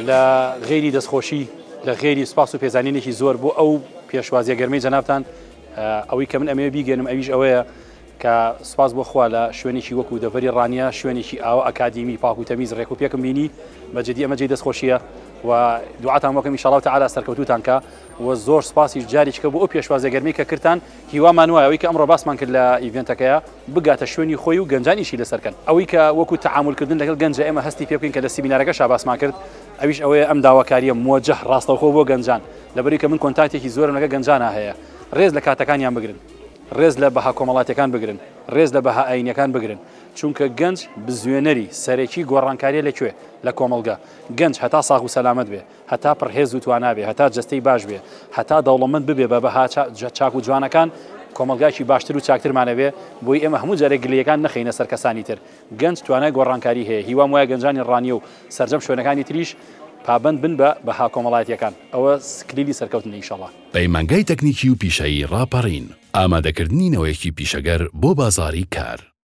لە غەیری دەستخۆشی، لە غەیری سوپاس و پێزانینێکی زۆر بۆ ئەو پێشوازیە گەرمەی جەنابتان، ئەوەی کە من ئەمەوێ بیگەێنم ئەویش ئەوەیە کە سوپاس بۆ خوا لە شوێنێکی وەکو دەڤەری ڕانیە، شوێنێکی ئاوا ئەکادیمی پاک و تەمیز ڕێک و پێکم بینی، بە جدی ئەمە جێی دەستخۆشیە و دوعاتان بۆ کەم ئیشاڵڵا تەعالا سەرکەوتووتان کا و زۆر سوپاسیش جارێکیکە بۆ ئەو پێشوازیە گەرمەی کە کردتان، هیوامان وایە ئەوەی کە ئەمڕۆ باسمان کرد لە event ەکەیا بگاتە شوێنی خۆی و گەنجان ئیشی لەسەر کەن. ئەوەی کە وەکو تەعامول کردن لەگەڵ گەنجە ئێمە هەستی پێ بکەین کە لە سیمینارەکەشا باسمان کرد ئەویش ئەوەیە ئەم داواکارییە موەجەه ڕاستەوخۆ بۆ گەنجان لەبەرئەوەی کە من کۆنتاکتێکی زۆرم لەگەڵ گەنجانا هەیە ڕێز لە کاتەکانیان بگرن ڕێز لە بەها کۆمەڵاتیەکان بگرن ڕێز لە بەها ئایینیەکان بگرن چونکە گەنج بزوێنەری سەرەکی گۆڕانکاریە لە کوێ؟ لە کۆمەڵگە گەنج هەتا ساغ و سەلامەت بێ هەتا پڕ هێز و توانا بێ، هەتا جەستەی باش بێ، هەتا دەوڵەمەند ببێ بە بەها چاک و جوانەکان، کۆمەڵگایەکی باشتر و چاکترمان ئەبێ، بۆی ئێمە هەموو جارێک گلەییەکان نەخەینە سەر کەسانی تر. گەنج توانای گۆڕانکاری هەیە، هیوام وایە گەنجانی ڕانیە و سەرجەم شوێنەکانی تریش پابەند بن بە بەها کۆمەڵایەتیەکان. ئەوە کلیلی سەرکەوتنە ئیشەڵا. پەیمانگای تەکنیکی و پیشەیی ڕاپەڕین، ئامادەکردنی نەوەیەکی پیشەگەر بۆ بازاڕی کار.